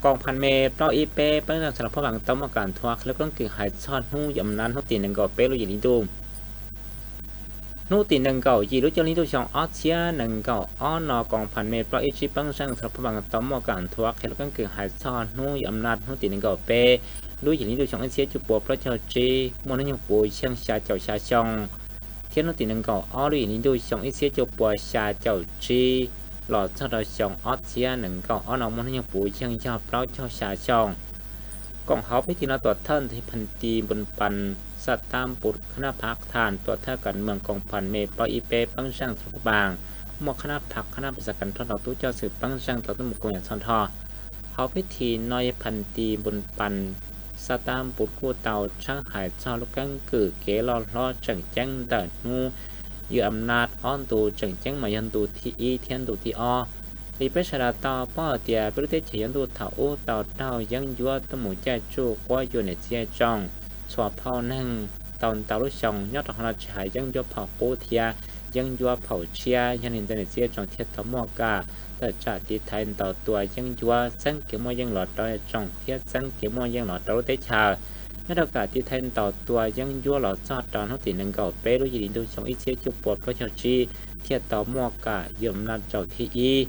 Koom phas me plaub ib peb peeb zeej txha las phab vaas tau muaj kam thuav qhia lub keeb kwm hais txog hnub yom nab hnub tim nees nkaum peb lub yim hli ntuj. Hnub tim nees nkaum yim lub cuaj hli ntuj xyoo ob txhiab nees nkaum ob no koom phas me plaub ib tsib peeb zeej txha las phab vaas tau muaj kam thuav qhia lub keeb kwm hais txog hnub yom nab hnub tim nees nkaum peb lub yim hli ntuj xyoo ib txhiab cuaj puas plaub caug tsib muaj hnub nyoog puv yeej xya caum xya xyoo, thiab hnub tim nees nkaum ob lub yim hli ntuj xyoo ib txhiab cuaj puas xya caum tsib los txog rau xyoo ob txhiab nees nkaum ob no muaj hnub nyoog puv yeej yog plaub caug xya xyoo. Koom hauv peb thi no tuam thawj ntawm phas ti npun pas xaj tab npun khnab phav thas tuam thawj kam mees koom phas me plaub ib peb peeb zeej txha las phab vaas muaj khnab phav khnab pas xas kas nrho rau tub coj xwm peeb zeej tau tuaj mus koom yam txhua nrho. Hauv peb thi no yog phas ti npun pas xaj tab npun kuj tau tshawb hais txog lub keeb kwm kev loj hlob tseem ceeb ntawm hnub yom nab ob ntu tseem ceeb mas yog ntu thib ib thiab ntu thib ob. Li peb sawv daws tau paub hais tias peb lub teb chaws yuav ntuj thaum ub tau raug yeeb ncuab tuaj mus caij tsuj quab yuam niam txiv tsoom txhua phauj neeg tau ntau lub xyoo, nyob rau qhov no tsis hais yeeb ncuab phaum qub thiab yeeb ncuab phaum tshiab, yog li ntawd niam txiv tsoom thiaj tau muaj kam tawm tsam tiv thaiv ntaus tua yeeb ncuab txeeb kev muaj yeej los rau tsoom thiab txeeb kev muaj yeej los rau lub teb chaws. Nyob rau kam tiv thaiv ntaus tua yeeb ncuab los txog rau hnub tim nees nkaum peb lub yim hli ntuj xyoo ib txhiab cuaj puas plaub caug tsib thiaj tau muaj kam yom nab zaum thib ib.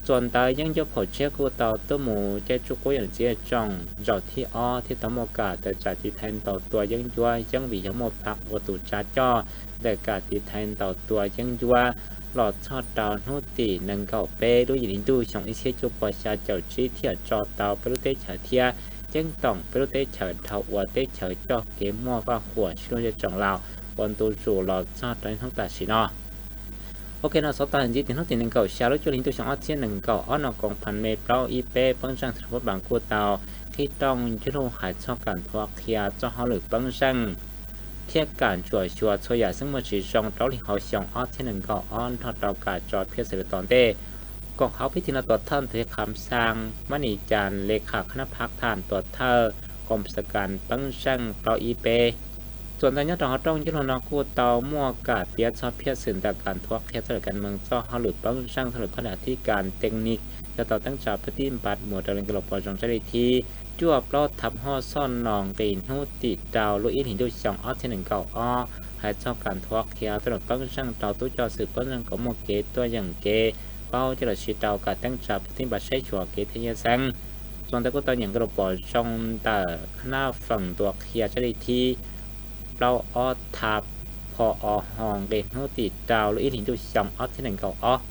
Txuas ntawd yeeb ncuab phaum tshiab kuj tau tuaj mus caij tsuj quab yuam niam txiv tsoom zaum thib ob thiaj tau muaj kam tawm tsam tiv thaiv ntaus tua yeeb ncuab yeeb vim yog muaj phav ua tus tsav coj ntawm kam tiv thaiv ntaus tua yeeb ncuab los txog rau hnub tim nees nkaum peb lub yim hli ntuj xyoo ib txhiab cuaj puas xya caum tsib thiaj tso tau peb lub teb chaws thiab ceeb toom peb lub teb chaws dhau ua teb chaws coj kev muaj vaj huam sib luag zej tsoom laus ua ntu zus los txog rau hnub tam sim no. Ok, no xov tau hais ntxiv tias hnub tim nees nkaum xya lub cuaj hli ntuj xyoo ob txhiab nees nkaum ob no koom phas me plaub ib peb peeb zeej txha las phab vaas kuj tau qhib rooj ncig lug hais txog kam thuav qhia txoj hauj lwm peeb zeej thiab kam ntsuam xyuas txhua yam xeeb muaj tsis zoo rau lub hli hauv xyoo ob txhiab nees nkaum ob nrog rau kam tso phiaj xwm lawm tom ntej. Koom hauv peb thi no tuam thawj ntawm Kham Xaa Mab Nis Cas le kham khnab phav thas tuam thawj koom xas kas peeb zeej plaub ib peb. Txuas ntawd nyob rau hauv rooj ncig lug no kuj tau muaj kam piav txog phiaj xwm ntawm kam thuav qhia txoj lwm kas mees txoj hauj lwm peeb zeej txoj lwm phab nram thib kas teej nis yog tau teeb tsa pab tib npas mus rau li nkaus los pom zoo tsab li thib cuaj plaub thav hoj xoj no nqis hnub tim rau lub ib hlis ntuj xyoo ob txhiab nees nkaum ob hais txog kam thuav qhia txoj lwm peeb zeej rau tub coj xwm peeb zeej kom muaj kev tuaj yeem kev paub coj los siv rau kam teeb tsa pab tib npas saib xyuas kev thiab yeeb xeeb. Txuas ntawd kuj tau nyeem nkaus los pom zoo ntawm khnab feem ntuas qhia tsab li thib plaub ob thav pho o ho nqis hnub tim rau lub ib hlis ntuj xyoo ob txhiab nees nkaum ob.